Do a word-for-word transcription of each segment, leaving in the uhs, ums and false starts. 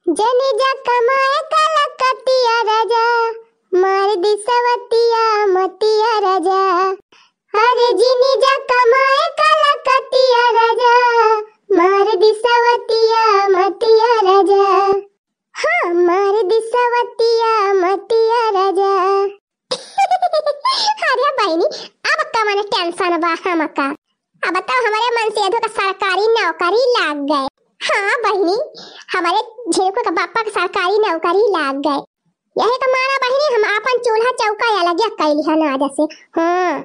जनी जा कमाए कलकतिया राजा, मार दी सवतिया मतिया राजा। अरे जिनी जा कमाए कलकतिया राजा, मार दी सवतिया मतिया राजा। हाँ, मार दी सवतिया मतिया राजा। अरे बहिनी, अब कवन tension बा हमका? अब तो हमरे मनसेधु का सरकारी नौकरी लाग गए। हाँ बहिनी, हमरे झिनकू के बापा के सरकारी नौकरी लाग गए। यही का मारा बहिनी हम आपन चूल्हा चौका अलगे कैली हन आज से। हाँ,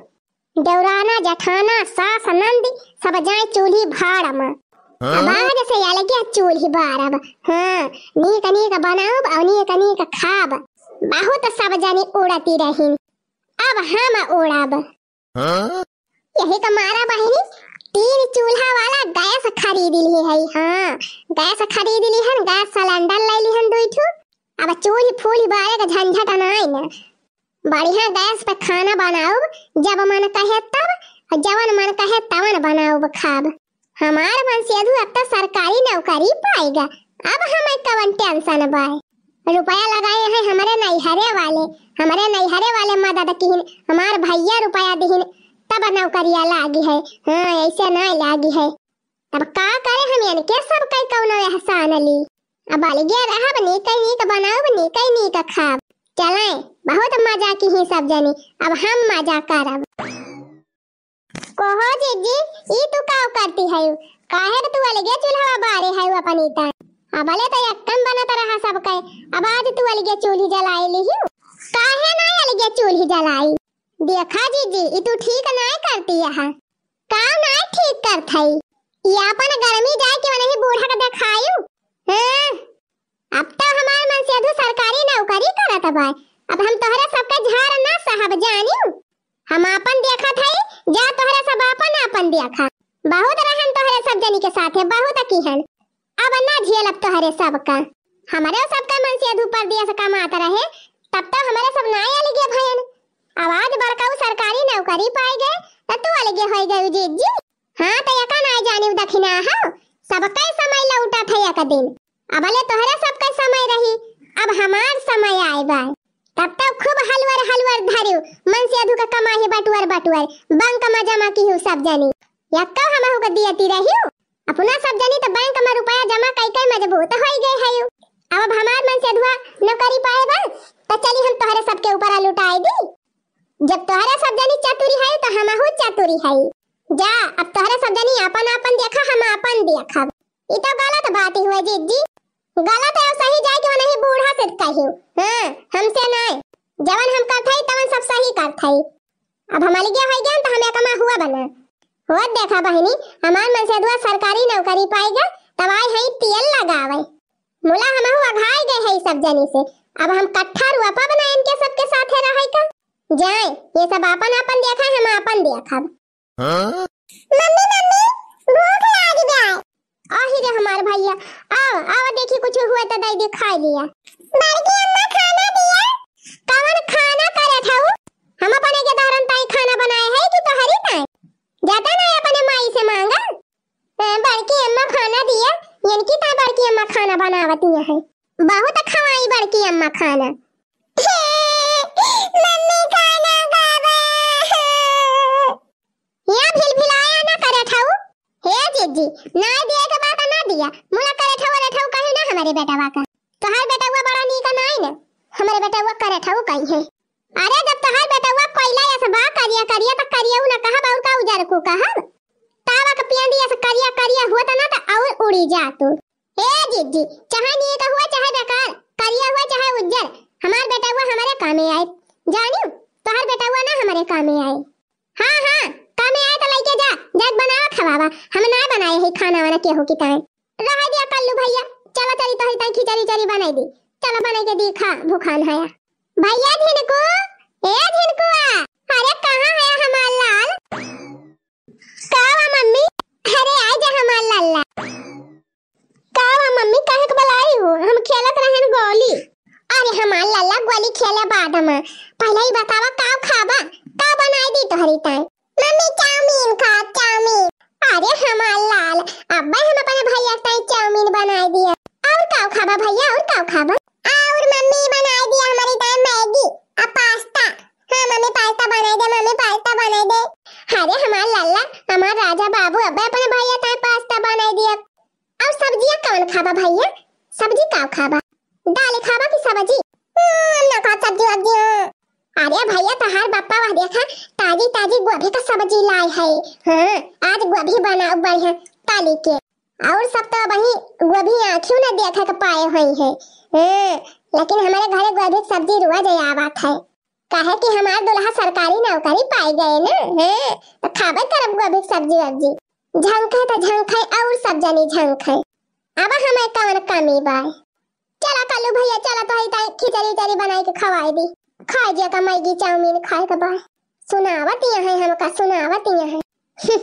देवराना, जेठाना, सास, नंद सब जाए चूल्ही भाड़ में। अब आज से अलगे चूल्ही बारब। हाँ, नीक नीक बनाउब और नीक नीक खाब। बहुत सब जनी उड़ती रहिन, अब हम उड़ब। हाँ? यही का मारा बहिनी तीन चूल्हा वाला गैस खरीद ली है। हाँ, गैस खरीद ली है, गैस सिलेंडर ले ली है दुई ठो। अब चूल्ही फूल्ही बारे का झंझट नाई न। बढ़िया गैस पे खाना बनाउब, जब मन कहे तब, और जवन मन कहे तवन बनाउब खाब। हमार मनसेधु अब तो सरकारी नौकरी पाएगा, अब हमें कवन tension बाय। रुपया लगाए हैं हमरे नैहरे वाले, हमरे नैहरे वाले मदद किहिन, हमार भैया रुपया दिहिन, तब नौकरिया लागी है। हाँ, ऐसे ना लागी है। तब का करे, हम इनके सब कई कौनो एहसान ली। अब अलगे रहब, नीक नीक बनाउब, नीक नीक खाब। चलें, बहुत मजा किही सब जनी, अब हम मजा करब। कहो जीजी, ई तू का करती है? काहे के तू अलगे चूल्हा बारे है अपनी तन? अबले तो यक्कन बनत रहा सबके, अब आज तू अलगे चूल्ही जलाए लिही। काहे ना अलगे चूल्ही जलाई? देखा जीजी, ई तू ठीक नाय करती है। का नाय ठीक करत हई? ई आपन गर्मी जाए के वनही बूढ़ा के देखायु। हाँ, अब तो हमार मनसेधु सरकारी नौकरी करत बाय। अब हम तोहरे सबके झार ना सहब जानिउ। हम आपन देखत हई, जा तोहरे सब आपन आपन देखा। बहुत रहन तोहरे सब जनी के साथे, बहुत किहन। अब ना झेलब तोहरे सबका। हमरे सबका मनसेधु परदेस कमात रहे, तब तो हमरे सब नाय अलगे भयन। अब आज बड़काऊ सरकारी नौकरी पाए गए, त तू अलगे होई गयू जीजी। हाँ, त एका नाय जानिउ दखिना हो, सबका समय लौटत है एक दिन। अबले तोहरे सबका समय रही, अब हमार समय आए बा। तब तो खूब हलवर हलवर धरिउ, मनसेधु का कमाही बटुअर बटुअर, बैंक में जमा किहू सब जनी। यक्का हमहू का दियती रहिउ। अपना सब जनी त बैंक में रुपया जमा कई कई मजबूत होई गए हयू। अब, अब हमार मनसेधुआ नौकरी पाए बा, त चली हम तोहरे सबके ऊपर लुटाए दी। जब तोहरे सब जनी चतुरी हयू त हमहू चतुरी हई। जा, अब तोहरे सब जनी आपन आपन देखा, हम आपन देखब। ई तो गलत बात ही हुए जीजी। गलत है, सही जाए के वनही बूढ़ा से कहियो। हाँ, हमसे नाय। जवन हम करत हई, तवन सब सही करत हई। अब हम अलगे होई गए, त हम एकमा हुआ बना। होत देखा बहिनी, हमार मनसेधुआ सरकारी नौकरी पाई गए, तब आए हई तेल लगावे। मुला हमहू अघाई गए हई सब जनी से। अब हम कट्ठा रुआ पा बना इनके सबके साथे रहे का। जाए, ये सब आपन आपन देखा, हम आपन देखब। हाँ? मम्मी, मम्मी, भूख लाग गए। आही रे हमार भैया, आव, आव, देखी कुछ हुए त दई दे, खाई लिया। बड़की अम्मा खाना दिया। कवन खाना करत हऊ? हम अपने के दहरन ताई खाना बनाए है कि तोहरी ताई? जाता ना अपने माई से मांगा। ए, बड़की अम्मा खाना दिया, इनकी ताई बड़की अम्मा खाना बनावती है। बहुत खवाई बड़की अम्मा खाना। मम्मी खाना खावा। या भिलभिलाया ना करे ठाऊ। हे जीजी, ना दिए के बात ना दिया। मुला करे ठाऊ, रे ठाऊ कही ना हमारे बेटवा का। तोहार बेटवा बड़ा नीक नाई ना। हमारे बेटवा करे ठाऊ कही है। अरे जब तोहार बेटवा कोयला यस बा करिया करिया त करिया ना कहब और का उजर को कहब। तावा के पियंदी यस करिया करिया हुआ त ना त और उड़ी जा तू। ए जीजी, चाहे नीक हुआ चाहे बेकार, करिया हुआ चाहे उज्जर, हमार बेटवा हमारे कामे आए। जानियो, तोहार बेटवा ना हमारे कामे आए। हाँ, हाँ, कामे आए त लइके जा, जाके बनावा खवावा। हम ना बनाए है खाना वाना केहू की ताई। रह दिया कल्लू भैया, चला चली तोहरी ताई खिचड़ी चली बनाई दी। चला बनाई के दी खा, भूखान हया। भैया झिनकू, ए झिनकुआ, अरे कहाँ है हमार लाल? का बा मम्मी? अरे आ जा हमार लल्ला। का बा मम्मी, काहे के बुलाई हो? हम खेलत रहन गोली। अरे हमार लल्ला गोली खेले बाद में। पहले ही बतावा का खाबा? का बनाई दी तोहरी ताई? मम्मी चाउमीन खा, चाउमीन। अरे हमार लाल, अब्बे हम अपने भैया के ताई चाउमीन बनाई दिया। और का खाबा भइया, और का खाबा? और मम्मी बनाइ दिया हमरी ताई मैगी अउ पास्ता। हाँ मम्मी, पास्ता बनाइ दे, मम्मी पास्ता बनाइ दे। अरे हमार लल्ला, हमार राजा बाबू, अबे अपने भइया ताई पास्ता बनाइ दिया। अउ सब्जिया कौन खाबा भइया? सब्जी का खाबा? दाल खाबा कि सब्जी? हम्म, हम ना खाब सब्जी वब्जी, हाँ। अरे भइया, तोहार बप्पा वह देखा, ताजी ताजी गोभी का सब्जी लाए है। हाँ, आज गोभी बनाउब बढ़िया तली के। और सब तो वही गोभी आँखियों न देखे के पाए हुई है। हाँ, लेकिन हमरे घरे गोभी के सब्जी रोज आवत है। काहे कि हमार दुल्हा सरकारी नौकरी पाइ गए न, हैं, तो खाबे करब गोभी के सब्जी वब्जी। झंखे तो झंखे और सब जनी झंखे। अब हमें कौन कमी बा? चला कल्लू भइया, चला तोहरी ताई खिचड़ी उचड़ी बनाइ के खवाइ दी। खाइ जिया का मैगी चाउमीन खाए के बा। सुनावत यहाँ है हमका, सुनावत यहाँ है।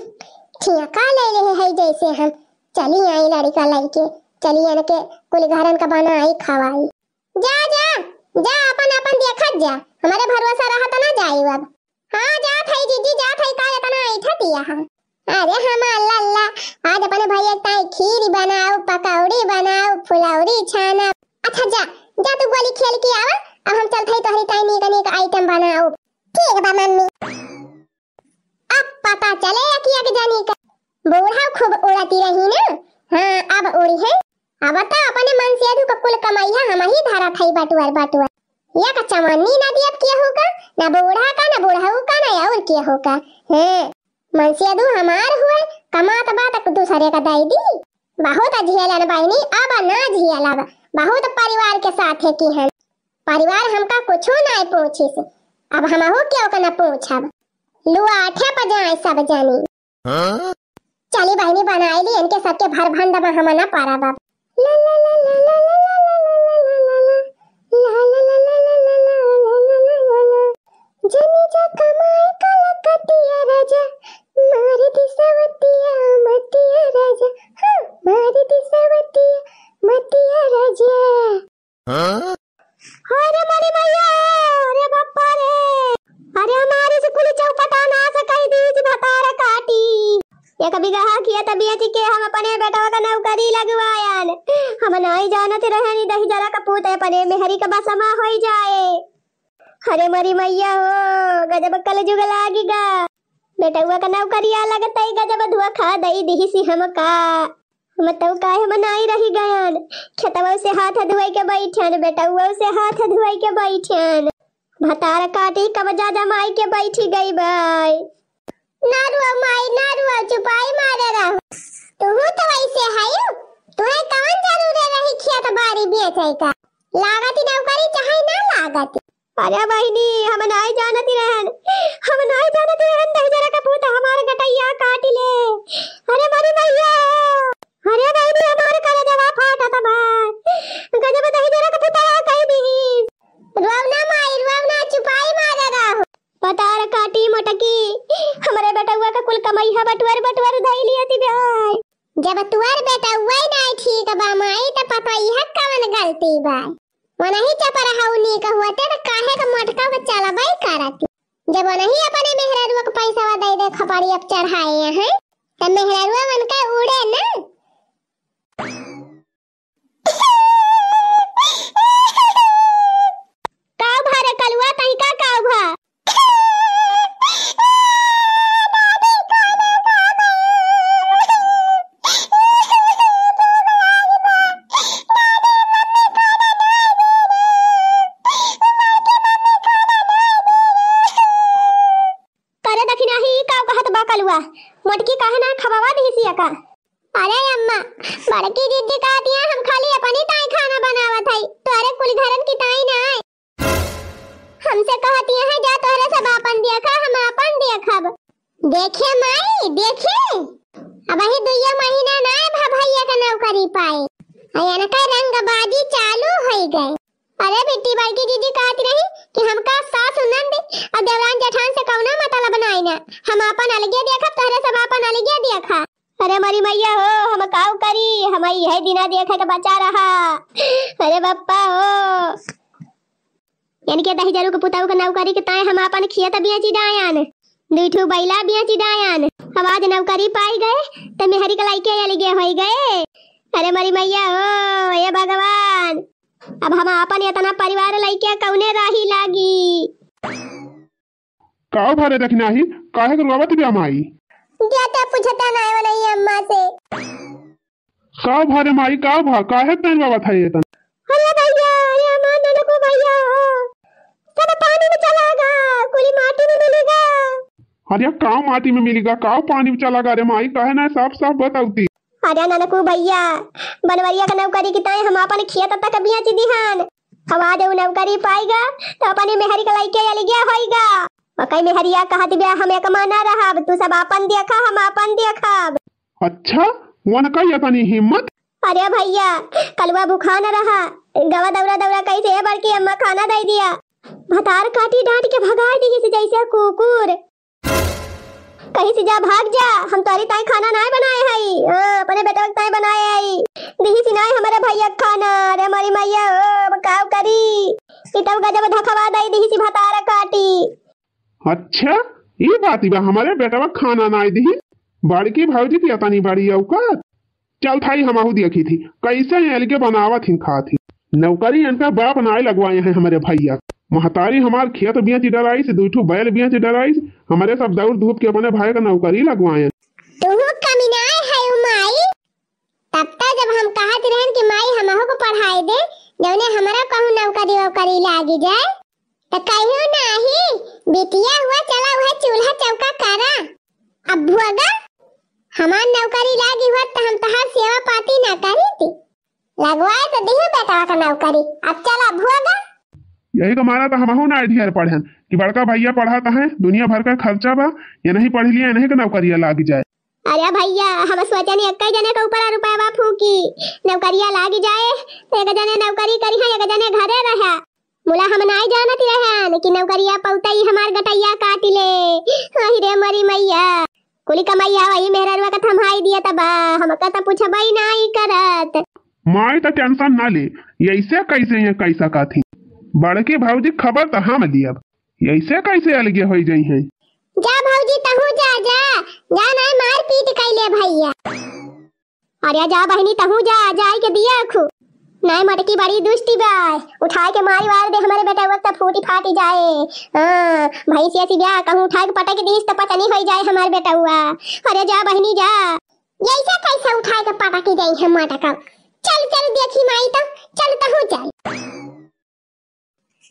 ठिया का ले ले है जैसे हम चली आई लड़िका लइके, चली इनके कुल घरन का बनाई खवाई। जा, जा, जा, अपन, अपन देखत जा। हमरे भरोसा रहा त ना जाई अब। हाँ, जात हई जीजी, जात हई, का एतना ऐठत हिया हम? अरे हमार लल्ला, आज अपने भइया के ताई खीर बनाउब, पकौड़ी बनाउब, फुलौरी छानब। अच्छा जा, जा तू गोली खेल के आवा, अब हम चलत हई तोहरी ताई नीक नीक आइटम बनाउब। ठीक बा मम्मी। अब पता चले एक एक जनी का। बूढ़ा खूब उड़ती रही ना। हाँ, अब उड़ी है। अब तो अपने मनसेधू का कुल कमइया हमही धरत हई बटुअर बटुअर। एक चवन्नी ना दियब केहू का, ना बूढ़ा का, ना बूढ़ऊ का, ना और केहू का। हैं, मनसेधू हमार हुए, कमात बा त दूसरे का दइ दी। बहुत झेलन बहिनी, अब ना झेलब। बहुत परिवार के साथे किहन। परिवार हमका कुछो नाहीं पूछिस। अब हमहू केहू का ना पूछब। लुआठे प जाए सब जनी। हाँ? चली बहिनी बनाइ ली, इनके सबके भर भंड में हम ना पारा बाप। जनी जा कमाए कलकतिया राजा, मार दी सवतिया मतिया राजा, हाँ, मार दी सवतिया मतिया राजा। हाँ? अरे मोरी मैया, अरे बप्पा रे, अरे हमारे से कुल चौपटा नास कइ दीस भतार काटी। एक बिगहा खेत बेचि के हम अपने बेटवा का नौकरी लगवायन। हम नाहीं जानत रहनी दहिजरा का पूत अपने मेहरी का बसमा होइ जाए। अरे मोरी मैया हो, गजब कलजुग लागि गा। बेटवा का नौकरिया लगतइ गजब धोखा दइ दिहिसि हमका। हम तउ काहे मनाई रहि गयन, खेतवउ से हाथ धुआइ के बइठन, बेटवउ से हाथ धुआइ के बइठन। भतार काटी कब्जा जमाइ के बइठि गइ बाइ। ना रुआ माई, ना रुआ, चुपाई मारे रहू। तुहू तो वइसे हयू, तुहे कवन जरूरे रही खेत बारी बेचइ का? लागति नौकरी चाहे ना लागति। अरे बहिनी, हम नाहीं जानति रहन, हम नाहीं जानति रहन, दहिजरा का पूत हमार गटइया काटि ले। अरे मोरी मइया, अरे बहिनी, हमार करेजवा फाटत बा, गजब दहिजरा का पूतवा कइ दिहिस। रुआव ना माई, रुआव ना, चुपाई मारे रहू। भतार काटी मोटकी, हमरे बेटउआ का कुल कमइया बटुअर बटुअर धइ लियति बाइ। जब तुअर बेटउआ ही नाहीं ठीक बा माई, त पतोहिया कवन गलती बा? वनही चपरहउनी क हुअते त काहे क मोटका क चलबइ करती। जब वनही अपने मेहररुआ क पइसवा दइ दे खपड़ी अब चढ़ाए हैं, त मेहररुआ वनका उड़े न। काव भा रे कलुआ, तहिका काव भा? करे दखिनाही, ई काव कहत बा कलुआ? मोटकी काहे ना खवावा दिहिसिया का? अरे अम्मा, बड़की जिज्जी कहतिया हम खाली अपनी ताई खाना बनावत हई, तोहरे कुल घरन की ताई नाहीं। हमसे कहतिया है जा तोहरे सब आपन देखा, हम आपन देखब। देखे माई, देखे, अबही दुइया महीना नाहीं भा भइया क नौकरी पाए, आ इनका रंगबाजी चालू होइ गए। अरे बिट्टी बड़की जिज्जी कहत रही कि हमका सास नंद अउ देवरान जेठान से कउनो मतलब नाहीं ना, हम आपन अलगे देखब, तोहरे सब आपन अलगे देखा। अरे मोरी मइया हो, हम काव करी, हम इहे दिना देखे क बचा रहा। अरे बप्पा हो, इनके दहिजरू क पुतऊ क नौकरी क ताईं हम आपन खेत बेचि डायन, दुइ ठू बइला बेचि डायन। अब आज नौकरी पाइ गए, त मेहरी क लइके अलगे होइ गए। अरे मोरी मइया हो, हे भगवान। अब हम आपन एतना परिवार लइके कउने राही लागी? काव भा रे दखिनाही, काहे के रोवत बिया माई? ज्यादा पूछता नाय वनई अम्मा से। काव भा रे माई, काव भा, काहे तैं रोवत है एतना? अरे भैया, अरे हमार ननकू भैया हो, सब पानी में चला गा, कुली माटी में मिली गा। अरे काव माटी में मिली गा, काव पानी में चला गा रे माई, काहे ना साफ साफ बतउती? अरे ननकू भैया, बनवरिया के नौकरी की ताई हम आपन खेत तक बेच दिहन। अब आज उ नौकरी पाइगा, तो अपनी मेहरी के लइके अलगिया होइगा। ओकई मेहरिया कहत बिया, "हम एक माना रहब, तू सब आपन देखा, हम आपन देखब।" अच्छा, वनकई एतनी हिम्मत? अरे भैया, कलुआ भुखान रहा, गवा दौरा दौरा कैसे है बड़की अम्मा खाना दे दिया। भतार काटी डांट के भगा दिहिस जैसे कुकुर। कहिस जा भाग जा, हम तोरी ताई खाना नाय बनाए हई, हाँ, अपने बेटवा के ताई बनाए हई। दिहिस नाय हमरे भैया के खाना, रे मोरी मैया हो, अब काव करी? ई तब गजब धकवा दई दिहिस भतार काटी। अच्छा, ई बात बा, हमरे बेटवा के खाना नाय दिहिस, बड़की भौजी के एतनी बड़ी औकात। चल थाई हमहू देखी थी, कैसे ये अलगे बनावत हिन खात ही। नौकरी इनका बाप नाय लगवाए हैं हमरे भैया। महतारी हमार खेत बेच डराइस, दुई ठो बैल बेच डराइस, हमरे सब दौड़ धूप के अपने भाई का नौकरी लगवाए। तुहू कमीनाए है उ माई, तब तक जब हम कहत रहन कि माई हमहू को पढ़ाई दे, जौने हमरा कहूँ नौकरी वोकरी लागी जाए, त कहियो नाही, बिटिया हुआ चला उहे चूल्हा चौका करा। अब भोगा, हमार नौकरी लागी होत त हम तहार सेवा पाती ना करीती। लगवाए त दिहू बेटवा का नौकरी, अब चला भोगा। यही का मारा त हमहू ना ढेर पढ़न कि बड़का भैया पढ़त हैं, दुनिया भर का खर्चा बा, ये नहीं पढ़ लिया, इन्हीं का नौकरिया लाग जाए। अरे भैया, हम सोचन एक्के जने के ऊपर रुपया फूकी, नौकरिया लाग जाए, त एक जने नौकरी करी है, एक जने घरे रहा। मुला हम नाई जानत रहन कि नौकरिया पउतई हमार गटैया काट ले। अहि रे मरी मैया, कुली कमैया वही मेहररुआ का थम्हाई दिया तबा, हमका त पूछबई नाई करत। माई त tension ना ले, ऐसे कैसे ये कैसा काथी? बड़की भौजी खबर त हम लियब, ऐसे कैसे अलगे होई जइहैं? जा भौजी तहू जा, जा, जा नाई मार पीट कैले भैया। अरे जा बहिनी, तहू जा, जाई के दिया खू। नाय मटकी बड़ी दुष्टी बा, उठाए के मारी वार दे हमरे बेटउआ त फूटी फाटी जाए। हाँ, भैंसिया सी ब्याह कहूँ उठाए के पटक दीस त पचनी होई जाए हमार बेटउआ। अरे जा बहिनी जा। यैसे कैसे उठाए के पटक जाई हम मटका? चल चल देखी माई त, चल तहू चल।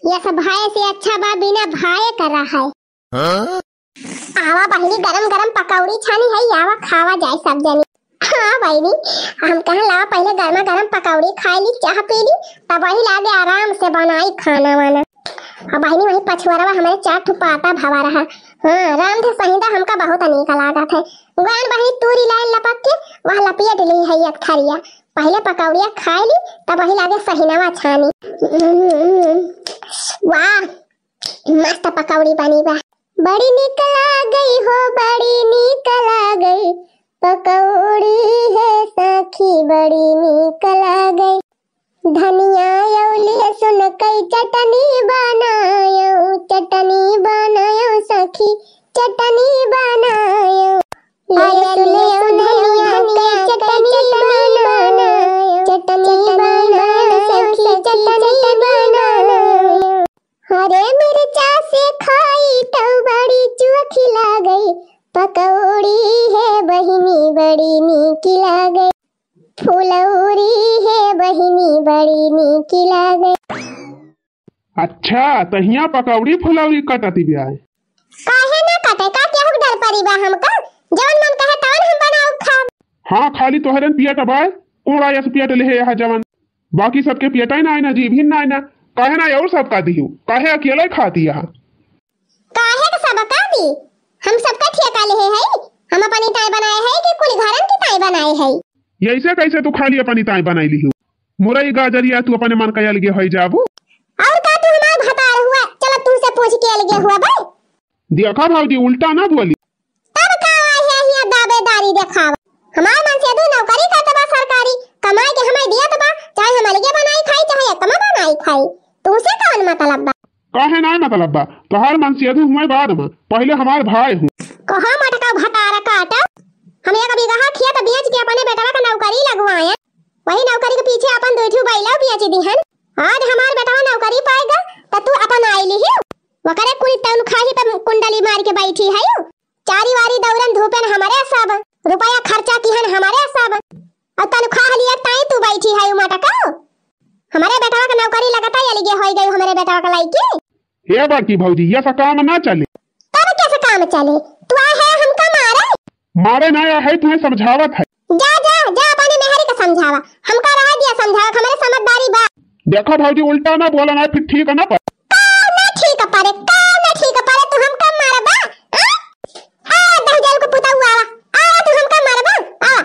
ये सब भाई से अच्छा बा बिना भाई करा है। हाँ? आवा बहिनी, गरम गरम पकौड़ी छानी है, आवा खावा जाए सब जनी। हाँ बहिनी, हम कहन लावा पहिले गर्मा गरम पकौड़ी खाई ली, चाह पी ली, तब वही लागे आराम से बनाई खाना वाना। अब बहिनी वही पछुआरवा हमरे चार ठो पाता भवा रहा। हाँ, राम थे सहिंदा हमका बहुत नीक लागत है। गान बहिनी तूरी लाइन लपक के वह लपेट ली है एक थरिया। पहिले पकौड़िया खाई ली, तब वही लागे सहिनवा छानी। वाह, मस्त पकौड़ी बनी बा। बड़ी नीक लागई हो, बड़ी नीक लागई, पकौड़ी है सखी, बड़ी नीक लागई। धनिया अउ लहसुन कई चटनी बनायो, चटनी बनायो सखी, चटनी बनायो। लहसुन अउ धनिया कई चटनी बनायो, चटनी बनायो सखी, चटनी बनायो। हरे मिर्चा से खाई तउ बड़ी चोखी लागई, पकौड़ी है बहिनी बड़ी नीक लागई, फुलौरी है बहिनी बड़ी नीक लागई। अच्छा, तहिया पकौड़ी फुलौरी कटती ब्याय? काहे ना कटे, का केहू के डर परी बा हमका? जवन मन कहे तवन हम बनाऊ खाब। हाँ, खाली तोहरन पियत बाय, कोड़ा यस पियत लेहे यहाँ जवन। बाकी सबके पियताई ना आइना, जीभिन ना आइना, काहे ना और सबका दिहू? काहे अकेले खाती यहाँ? काहे के सबका दी? हम सबका ठेका लेहे हई, हम अपनी ताई बनाए हई कि कुल घरन की ताई बनाए हई? यैसे कैसे तू खाली अपनी ताई बनाई लिहू? मुरई गाजरिया तू अपने मन का अलगे होई जाबू। और का तू हमार भतार हुआ? चलो तुमसे पूछ के अलगे हुआ बे। देखा भौजी, उल्टा ना बोली। तब का आहे हिया दावेदारी देखावा? हमार मनसेधू नौकरी करत बा सरकारी, कमाई के हमार दियत बा, चाहे हम अलगे बनाई खाई, चाहे एकमा बनाई खाई, तुमसे कौन मतलब बा? काहे नाय मतलब बा? तोहार मनसेधू हुए बाद में, पहिले हमार भाई हूँ। कहा मटका भतार काटा, हम एक बीघा खेत बेच के अपने बेटवा का नौकरी लगवाए, वही नौकरी के पीछे अपन दो ठू बैला बेच दिहन, आज हमार बेटवा नौकरी पाएगा, त तू अपन आइली ही। वकरे कुल तनखाही पे कुंडली मार के बैठी है। चारी वारी दौरन धूपन हमरे सब, रुपया खर्चा किहन हमरे सब। और तनखाह लिया ताई तू बैठी है मटका। हमरे बेटवा के नौकरी लगता, ये लगे होई गई हमरे बेटवा के लइकी। हे बड़की भौजी, ये सब काम ना चले। तब कैसे काम चले? तू आए है हमका मारे? मारे ना आया है, तुम्हें समझावत है। जा, जा, जा, अपने मेहरी का समझावा। हमका रह दिया समझावा, हमरे समझदारी बा। देखो भौजी, उल्टा ना बोला ना, फिर ठीक ना पड़े। का ना ठीक पड़े, का ना ठीक पड़े, तू हमका मारबा? आ? आ, दहिजल को पुतौआ, आ, तू हमका मारबा? आ,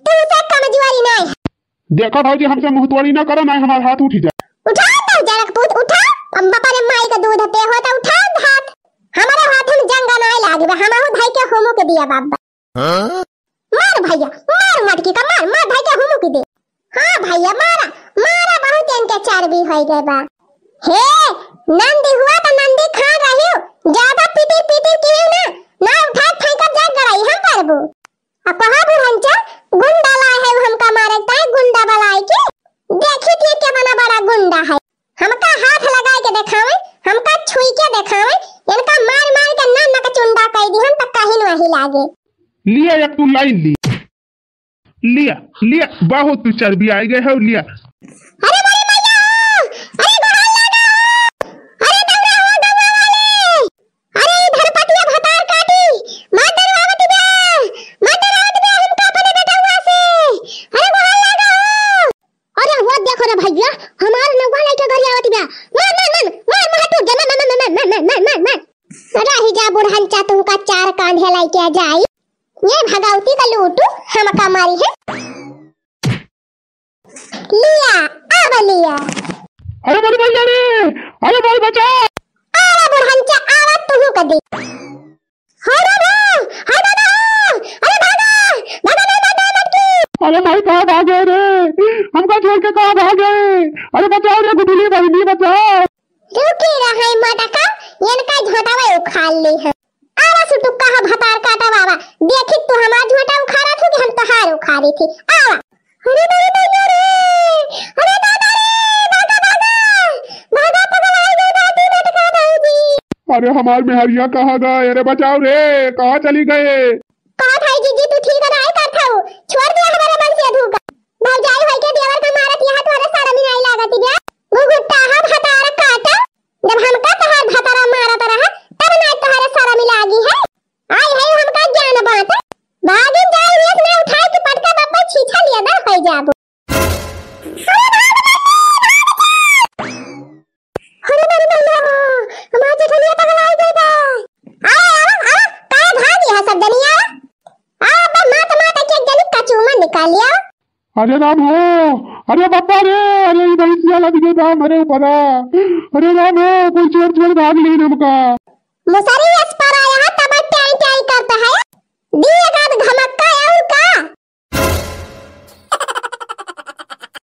तू से कमजोरी ना है। देखा भौजी, हमसे मुंह तोड़ी ना करो, ना हमार हाथ उठी जाए। उठा तो जरक पूत, उठा। अब बापा रे माई का दूध पे हो तो उठा हाथ। हमारे हाथ में जंगा ना लागी बा, हम हो भाई के होमो के दिया बाबा। हाँ? मार भैया, मार मटकी का, मार, मार भाई के होमो के दे। हाँ भैया, मारा, मारा, बहुत इनके चर्बी हो गए बा। हे, नंदी हुआ तो नंदी खा रही हो, ज्यादा पिटिर पिटिर की ना, ना उठा फेंकब जाए गड़ाई हम करबू। आ कहा बुढ़ंचा, गुंडा लाए है हमका मारे ताए, गुंडा बलाए के। देखी थी के बना बड़ा गुंडा है। हमका हाथ लगाए के देखावे, हमका छुई के देखावे, इनका मार मार के ना नक चुंडा कर दी हम तो कहीं नहीं लागे। लिया एक तू लाइन ली। लिया, लिया, बहुत तू चर्बी आई गए हो, लिया। अरे बड़ी मैया, अरे गोहाल लागा, अरे दौड़ा हो, दौड़ा वाले। अरे, ई धरपतिया भतार काटी, मत डरवावत बा, मत डरवावत बा, हमका अपने बेटवा से। अरे, गोहाल लागा हो। अरे, वो देखो रे भैया, हमार नौवा लइके घरे आवत बा। मार, मार, मार, मार, मार, टूट गया, मार, मार, मार। रही जा बुढ़न चा, तुमका चार कांधे लइके जाई। ये भगवती का लूटू, हमका मारी है। लिया, अब लिया। अरे मोरी भैया रे, अरे भाई बचा। आवा बुढ़ंचा, आवा तुहू कदी। हाय बाबा, हाय बाबा, अरे भागा, भागा, भागा, भागा, मटकी। अरे भाई कहाँ भागे रे, हमका छोड़ के कहाँ भागे? अरे बचाओ रे गुडुली बहिनी बचाओ। रुकी रहे मटका, इनका झोंटावा उखाड़ ली है। आवा सुटुक्का हा भतार काटा बाबा, देखी तू हमार झोंटा उखाड़ा थी कि हम तोहार उखाड़ी थी। आवा। अरे दादा रे, अरे दादा रे, भागा, भागा, भागा, पगला हो गई बाटी मटका भौजी। अरे हमार मेहरिया कहाँ गए? अरे बचाओ रे, कहाँ चली गए? कहा था जीजी तू ठीक ना है कर था, छोड़ दिया हमारे मन से धोखा। भौजाई होई के देवर का मारत यहाँ तोहरे शरम ही नहीं लागत बा। घुघुट्टा हा भतार काटा, जब हमका तोहार भतारा मारत रहा, तब ना तोहरे शरम ही लागी है। आई है हमका ज्ञान बात। भागिन जाई रेस में उठाई के पटका बब्बे छीछा लिया दा होई जाबो। अरे बाप रे बाप, हमार जेठनिया पगला हो गई बा। आओ, आओ, आओ, काहे भागी है सब जनिया? आ, बा, मात, मात, एक, एक जनी कचूमर निकाल लिया। अरे राम हो, अरे बापा रे, अरे ई भैंसिया लग गई बा हमरे ऊपर। अरे राम हो, कोई चोर, चोर भाग ली हमका। मुसरी अस पर आई